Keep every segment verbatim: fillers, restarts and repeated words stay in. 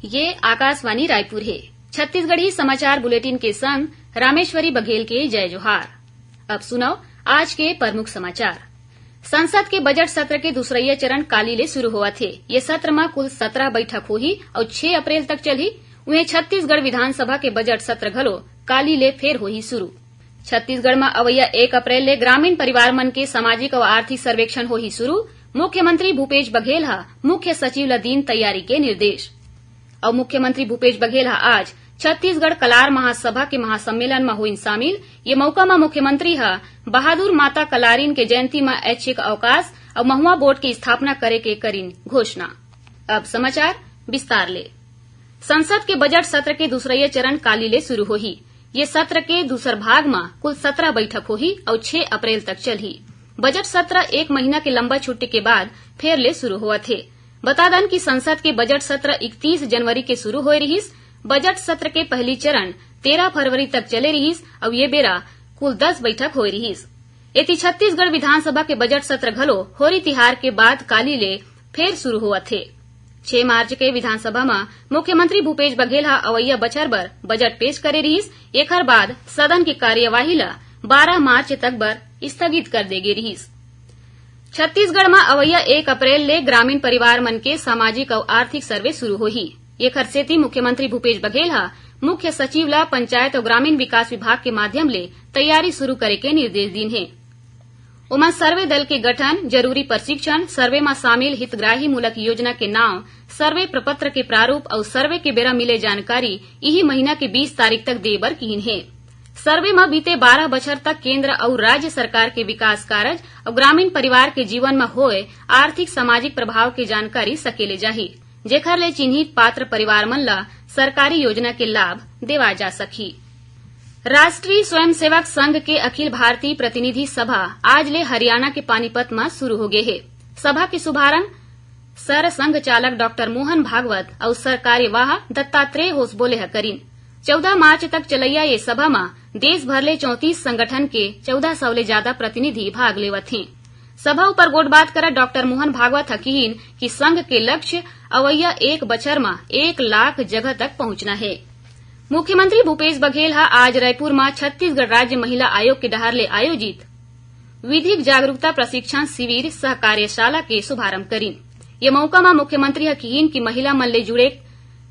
ये आकाशवाणी रायपुर हे। छत्तीसगढ़ी समाचार बुलेटिन के संग रामेश्वरी बघेल के जय जोहार। अब सुनव आज के प्रमुख समाचार। संसद के बजट सत्र के दूसरइया चरण काली ले शुरू होवत हे। ये सत्र म कुल सत्रह बैठक होही अउ छह अप्रैल तक चलही। उहें, छत्तीसगढ़ विधानसभा के बजट सत्र घलो काली ले फेर होही शुरू। छत्तीसगढ़ म अवइया एक अप्रैल ले ग्रामीण परिवार मन के सामाजिक अउ आर्थिक सर्वेक्षण होही शुरू। मुख्यमंत्री भूपेश बघेल ह मुख्य सचिव ल दीन तैयारी के निर्देश। अउ मुख्यमंत्री भूपेश बघेल ह आज छत्तीसगढ़ कलार महासभा के महासम्मेलन म होइन शामिल। ये मउका म मुख्यमंत्री ह बहादुर माता कलारिन के जयंती म ऐच्छिक अवकाश अउ महुआ बोर्ड के स्थापना करे के करिन घोषणा। अब समाचार विस्तार ले। संसद के बजट सत्र के दूसरइया चरण काली ले शुरू होही। ये सत्र के दूसर भाग म कुल सत्रह बैठक होही अउ छह अप्रैल तक चलही। बजट सत्र एक महीना के लंबा छुट्टी के बाद फेर ले शुरू होवत हे। बता दन कि संसद के बजट सत्र इकतीस जनवरी के शुरू होए रिहिस। बजट सत्र के पहली चरण तेरह फरवरी तक चले रिहिस अउ ये बेरा कुल दस बैठक होए रिहिस। एती छत्तीसगढ़ विधानसभा के बजट सत्र घलो होरी तिहार के बाद काली ले फेर शुरू होवत हे। छह मार्च के विधानसभा म मुख्यमंत्री भूपेश बघेल ह अवइया बछर बर बजट पेश करे रिहिस। एखर बाद सदन के कार्यवाही ल बारह मार्च तक बर स्थगित कर दे गे रिहिस। छत्तीसगढ़ म अवइया एक अप्रैल ले ग्रामीण परिवार मन के सामाजिक अउ आर्थिक सर्वे शुरू होही। एखर सेती मुख्यमंत्री भूपेश बघेल ह मुख्य सचिव ल पंचायत अउ ग्रामीण विकास विभाग के माध्यम ले तैयारी शुरू करे के निर्देश दीन हे। ओमन सर्वे दल के गठन, जरूरी प्रशिक्षण, सर्वे म शामिल हितग्राही मूलक योजना के नाव, सर्वे प्रपत्र के प्रारूप अउ सर्वे के बेरा मिले जानकारी इही महीना के बीस तारीख तक दे बर किहिन हे। सर्वे म बीते बारह बछर तक केंद्र अउ राज्य सरकार के विकास कारज अउ ग्रामीण परिवार के जीवन म होए आर्थिक सामाजिक प्रभाव के जानकारी सकेले जाही, जेखर ले चिन्हित पात्र परिवार मन ल सरकारी योजना के लाभ देवा जा सकही। राष्ट्रीय स्वयंसेवक संघ के अखिल भारतीय प्रतिनिधि सभा आज ले हरियाणा के पानीपत म शुरू हो गे हे। सभा के शुभारंभ सर संघ चालक डॉक्टर मोहन भागवत अउ सर कार्यवाह दत्तात्रेय होसबोले ह करिन। चौदह मार्च तक चलइया ये सभा म देश भर ले चौंतीस संगठन के चौदह सौ ले जादा प्रतिनिधि भाग लेवत हें। सभा ऊपर गोठबात करत डॉक्टर मोहन भागवत ह किहिन कि संघ के लक्ष्य अवइया एक बछर म एक लाख जगह तक पहुंचना हे। मुख्यमंत्री भूपेश बघेल ह आज रायपुर म छत्तीसगढ़ राज्य महिला आयोग के डहार ले आयोजित विधिक जागरूकता प्रशिक्षण शिविर सह कार्यशाला के शुभारंभ करिन। ये मउका म मुख्यमंत्री ह किहिन कि महिला मन ले जुड़े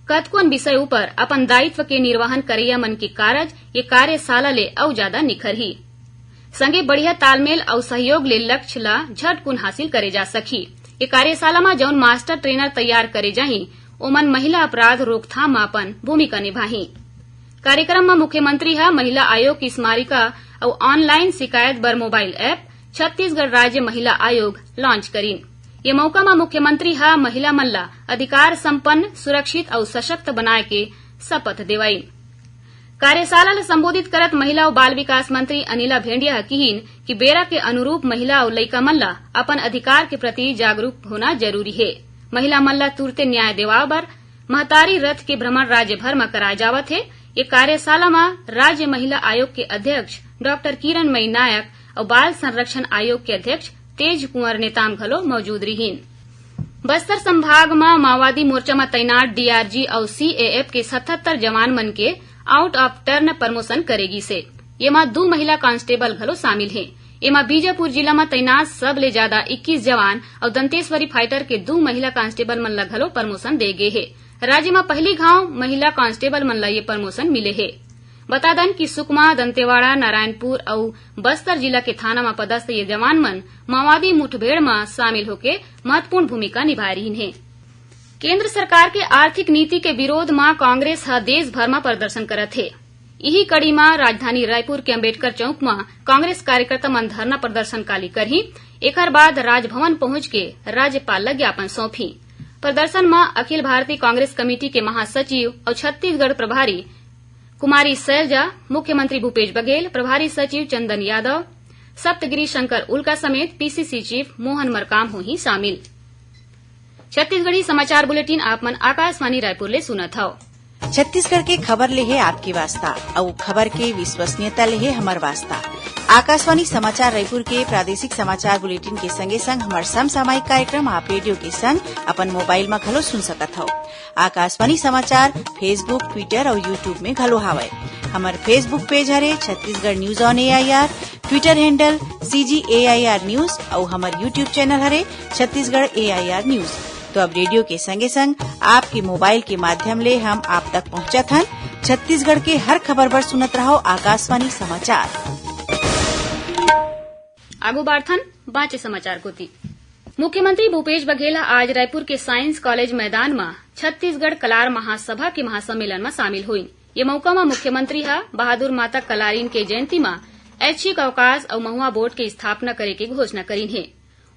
कतकोन विषय ऊपर अपन दायित्व के निर्वहन करइया मन के कारज ये कार्यशाला ले अउ जादा निखरही। संगे बढ़िया तालमेल अउ सहयोग ले लक्ष्य ल झटकुन हासिल करे जा सकही। ये कार्यशाला म जउन मास्टर ट्रेनर तैयार करे जाही, ओमन महिला अपराध रोकथाम म अपन भूमिका निभाही। कार्यक्रम म मुख्यमंत्री ह महिला आयोग की स्मारिका अउ ऑनलाइन शिकायत बर मोबाइल ऐप छत्तीसगढ़ राज्य महिला आयोग लॉन्च करिन। ये मौका म मुख्यमंत्री ह महिला मन ल अधिकार संपन्न, सुरक्षित अउ सशक्त बनाए के शपथ देवाइन। कार्यशाला ल संबोधित करत महिला अउ बाल विकास मंत्री अनिला भेंडिया ह किहिन कि बेरा के अनुरूप महिला अउ लइका मन ल अपन अधिकार के प्रति जागरूक होना जरूरी हे। महिला मन ल तुरते न्याय देवाए बर महतारी रथ के भ्रमण राज्य भर म कराए जावत हे। ये कार्यशाला म राज्य महिला आयोग के अध्यक्ष डॉक्टर किरणमयी नायक अउ बाल संरक्षण आयोग के अध्यक्ष तेज कुंवर नेताम घलो मौजूद रिहिन। बस्तर संभाग म माओवादी मोर्चा म तैनात डीआरजी अउ सीएएफ के सतहत्तर जवान मन के आउट ऑफ टर्न प्रमोशन करे गिस हे। येमा दू महिला कांस्टेबल घलो शामिल हे। एमा बीजापुर जिला म तैनात सबले जादा इक्कीस जवान अउ दंतेश्वरी फाइटर के दू महिला कांस्टेबल मन ल घलो प्रमोशन दे गे हे। राज्य म पहली घांव महिला कांस्टेबल मन ल ये प्रमोशन मिले हे। बता दन कि सुकमा, दंतेवाड़ा, नारायणपुर अउ बस्तर जिला के थाना म पदस्थ ये जवान मन माओवादी मुठभेड़ म शामिल होके महत्वपूर्ण भूमिका निभाए रिहिन हे। केंद्र सरकार के आर्थिक नीति के विरोध म कांग्रेस ह देश भर म प्रदर्शन करत हे। इही कड़ी म राजधानी रायपुर के अंबेडकर चौक म कांग्रेस कार्यकर्ता मन धरना प्रदर्शन काली करही। एखर बाद राजभवन पहुंच के राज्यपाल ल ज्ञापन सौंपही। प्रदर्शन म अखिल भारतीय कांग्रेस कमेटी के महासचिव अउ छत्तीसगढ़ प्रभारी कुमारी सैलजा, मुख्यमंत्री भूपेश बघेल, प्रभारी सचिव चंदन यादव, सप्तगिरी शंकर उल्का समेत पीसीसी चीफ मोहन मरकाम होही शामिल। छत्तीसगढ़ी समाचार बुलेटिन आप मन आकाशवाणी रायपुर ले सुनत हव। छत्तीसगढ़ के खबर ले हे आपके वास्ता, अउ खबर के विश्वसनीयता ले हे हमर वास्ता। आकाशवाणी समाचार रायपुर के प्रादेशिक समाचार बुलेटिन के संगे संग हमर समसामयिक कार्यक्रम आप रेडियो के संग अपन मोबाइल म घलो सुन सकत हव। आकाशवाणी समाचार Facebook, Twitter अउ YouTube में घलो हावय। हमर Facebook पेज हरे Chhattisgarh news on AIR, Twitter handle CG AIR news अउ हमर YouTube चैनल हरे छत्तीसगढ़ एआईआर न्यूज। तो अब रेडियो के संगे संग आपके मोबाइल के माध्यम ले हम आप तक पहुंचत हन। छत्तीसगढ़ के हर खबर बर सुनत रहव आकाशवाणी समाचार। आगू बाढ़थन बांचे समाचार कोति। मुख्यमंत्री भूपेश बघेल ह आज रायपुर के साइंस कॉलेज मैदान म छत्तीसगढ़ कलार महासभा के महासम्मेलन म शामिल होइन। ये मौका म मुख्यमंत्री ह बहादुर माता कलारिन के जयंती म ऐच्छिक अवकाश अउ महुआ बोर्ड के स्थापना करे के घोषणा करिन हे।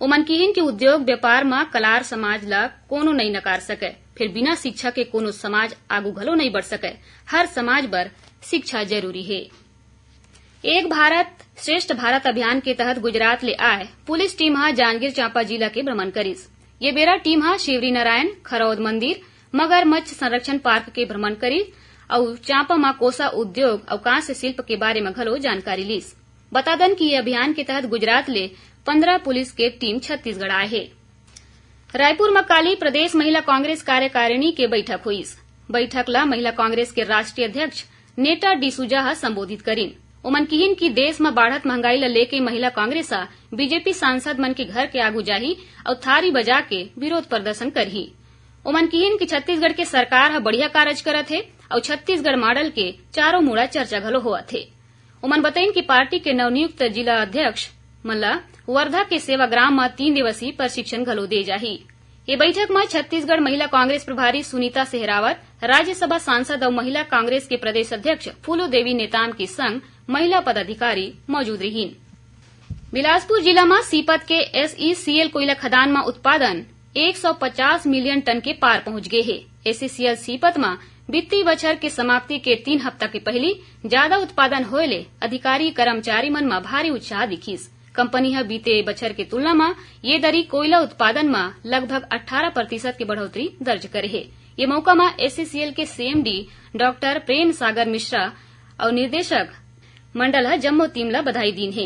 ओमन किहिन कि उद्योग व्यापार म कलार समाज ल कोनो नइ नकार सकय, फेर बिना शिक्षा के कोनो समाज आगू घलो नइ बढ़ सकय। हर समाज बर शिक्षा जरूरी हे। एक भारत श्रेष्ठ भारत अभियान के तहत गुजरात ले आए पुलिस टीम ह जांजगीर चांपा जिला के भ्रमण करिस। ये बेरा टीम ह शिवरीनारायण, खरौद मंदिर, मगरमच्छ संरक्षण पार्क के भ्रमण करिस अउ चांपा म कोसा उद्योग अउ कांस्य शिल्प के बारे म घलो जानकारी लीस। बता दन कि ये अभियान के तहत गुजरात ले पंद्रह पुलिस के टीम छत्तीसगढ़ आए हे। रायपुर म काली प्रदेश महिला कांग्रेस कार्यकारिणी के बैठक होइस। बैठक ल महिला कांग्रेस के राष्ट्रीय अध्यक्ष नेटा डिसूजा ह संबोधित करिन। ओमन किहिन कि देश म बाढ़त महंगाई ल लेके महिला कांग्रेस ह बीजेपी सांसद मन के घर के आगू जाही अउ थारी बजा के विरोध प्रदर्शन करही। ओमन किहिन कि छत्तीसगढ़ के सरकार ह बढ़िया कारज करत हे अउ छत्तीसगढ़ मॉडल के चारों मुड़ा चर्चा घलो होवत हे। ओमन बतइन कि पार्टी के नवनियुक्त जिला अध्यक्ष मन ल वर्धा के सेवाग्राम म तीन दिवसीय प्रशिक्षण घलो दे जाही। ये बैठक म छत्तीसगढ़ महिला कांग्रेस प्रभारी सुनीता सहरावत, राज्यसभा सांसद अउ महिला कांग्रेस के प्रदेश अध्यक्ष फूलो देवी नेताम के संग महिला पदाधिकारी मौजूद रहिन। बिलासपुर जिला म सीपत के एसईसीएल कोयला खदान म उत्पादन एक सौ पचास मिलियन टन के पार पहुंच गे हे। एसईसीएल सीपत म वित्तीय बछर के समाप्ति के तीन हफ्ता के पहिली जादा उत्पादन होए ले अधिकारी कर्मचारी मन म भारी उत्साह दिखिस। कंपनी ह बीते बछर के तुलना म ये दरी कोयला उत्पादन म लगभग अट्ठारह प्रतिशत के बढ़ोतरी दर्ज करे हे। ये मौका म एसईसीएल के सीएमडी डॉक्टर प्रेम सागर मिश्रा अउ निर्देशक मंडल ह जम्मो टीम ल बधाई दीन हे।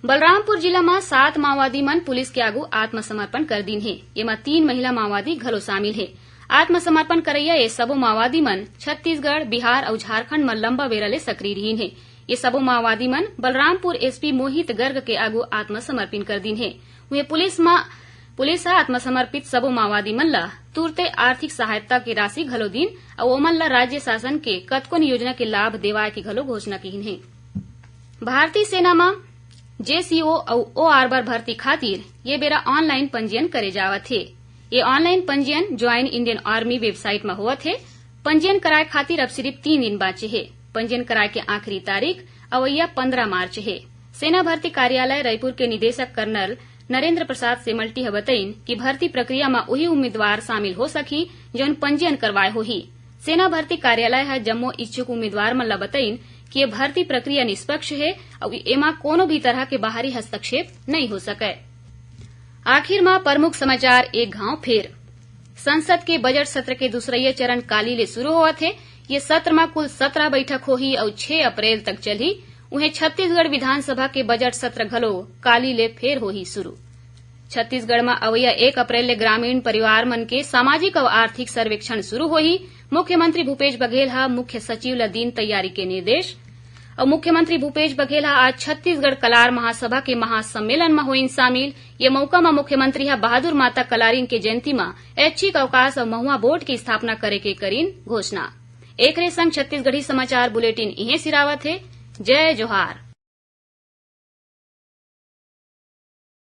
बलरामपुर जिला म सात माओवादी मन पुलिस के आगू आत्मसमर्पण कर दीन हे। एमा तीन महिला माओवादी घलो शामिल हे। आत्मसमर्पण करैया ये सबो माओवादी मन छत्तीसगढ़, बिहार अउ झारखंड म लंबा बेरा ले सक्रिय रहिन हे। ये सबो माओवादी मन बलरामपुर एसपी मोहित गर्ग के आगू आत्मसमर्पण कर दीन हे। उहें पुलिस म, पुलिस ह आत्मसमर्पित सबो माओवादी मन ल तुरते आर्थिक सहायता के राशि घलो दीन अउ ओमन ल राज्य शासन के कतकोन योजना के लाभ देवाय के घलो घोषणा किहिन हे। भारतीय सेना म जेसीओ अउ ओआर बर भर्ती खातिर ये बेरा ऑनलाइन पंजीयन करे जावत हे। ये ऑनलाइन पंजीयन ज्वाइन इंडियन आर्मी वेबसाइट म होवत हे। पंजीयन कराए खातिर अब सिरिफ तीन दिन बांचे हे। पंजीयन कराए के आखिरी तारीख अवइया पंद्रह मार्च हे। सेना भर्ती कार्यालय रायपुर के निदेशक कर्नल नरेंद्र प्रसाद सेमल्टी ह बतइन कि भर्ती प्रक्रिया म उही उम्मीदवार शामिल हो सकही, जउन पंजीयन करवाए होही। सेना भर्ती कार्यालय ह जम्मो इच्छुक उम्मीदवार मन ल बतइन कि ये भर्ती प्रक्रिया निष्पक्ष हे अउ एमा कोनो भी तरह के बाहरी हस्तक्षेप नइ हो सकय। आखिर म प्रमुख समाचार एक घांव फेर। संसद के बजट सत्र के दूसरइया चरण काली ले शुरू होवत हे। ये सत्र म कुल सत्रह बैठक होही अउ छह अप्रैल तक चलही। उहें, छत्तीसगढ़ विधानसभा के बजट सत्र घलो काली ले फेर होही शुरू। छत्तीसगढ़ म अवइया एक अप्रैल ले ग्रामीण परिवार मन के सामाजिक अउ आर्थिक सर्वेक्षण शुरू होही। मुख्यमंत्री भूपेश बघेल ह मुख्य सचिव ल दीन तैयारी के निर्देश। अउ मुख्यमंत्री भूपेश बघेल ह आज छत्तीसगढ़ कलार महासभा के महासम्मेलन म होइन शामिल। ये मउका म मुख्यमंत्री ह बहादुर माता कलारिन के जयंती म ऐच्छिक अवकाश अउ महुआ बोर्ड के स्थापना करे के करिन घोषणा। एकरे संग छत्तीसगढ़ी समाचार बुलेटिन इहें सिरावत हे। जय जोहार।